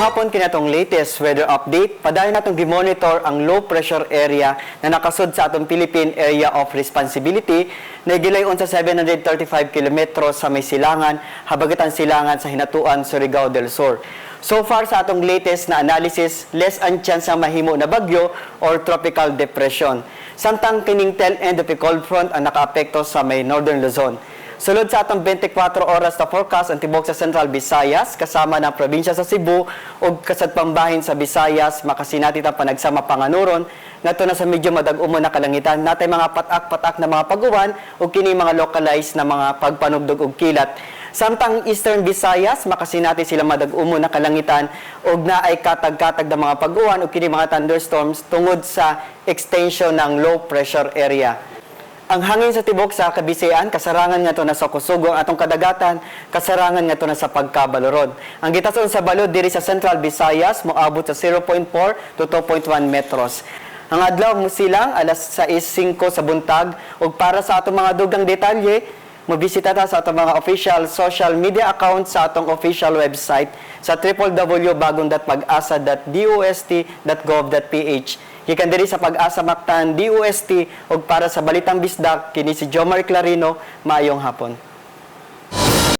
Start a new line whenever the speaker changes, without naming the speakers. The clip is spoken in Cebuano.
Hapon, kini atong latest weather update. Padayon natong gimonitor ang low pressure area na nakasud sa atong Philippine Area of Responsibility na gilayon sa 735 kilometro sa may silangan, habagatan silangan sa Hinatuan, Surigao del Sur. So far sa atong latest na analysis, less ang chance ang mahimo na bagyo or tropical depression. Samtang kining tail end of the cold front ang nakaapekto sa may Northern Luzon. Sulod sa atong 24 oras na forecast, ang tibok sa Central Visayas kasama ng probinsya sa Cebu ug kasadpang bahin sa Visayas makasinati ta panagsama panganuron ngadto na sa medyo madag-umon na kalangitan, natay mga patak-patak na mga pag-uwan ug kini mga localized na mga pagpanugdog og kilat. Samtang Eastern Visayas makasinati sila madag-umon na kalangitan ug naay katag-katag na mga pag-uwan ug kini mga thunderstorms tungod sa extension ng low pressure area. Ang hangin sa tibok sa Kabisayaan, kasarangan ngadto na sa kusog, ang atong kadagatan, kasarangan ngadto na sa pagkabalurod. Ang gitason sa balod diri sa Central Visayas moabot sa 0.4 to 2.1 metros. Ang adlaw mosilang alas 6:05 sa buntag ug para sa atong mga dugang detalye, mobisita ta sa atong mga official social media account, sa atong official website sa www.bagong.pagasa.dost.gov.ph. Gikan diri sa Pag-asa Mactan DOST ug para sa Balitang Bisdak, kini si Jomar Clarino, maayong hapon.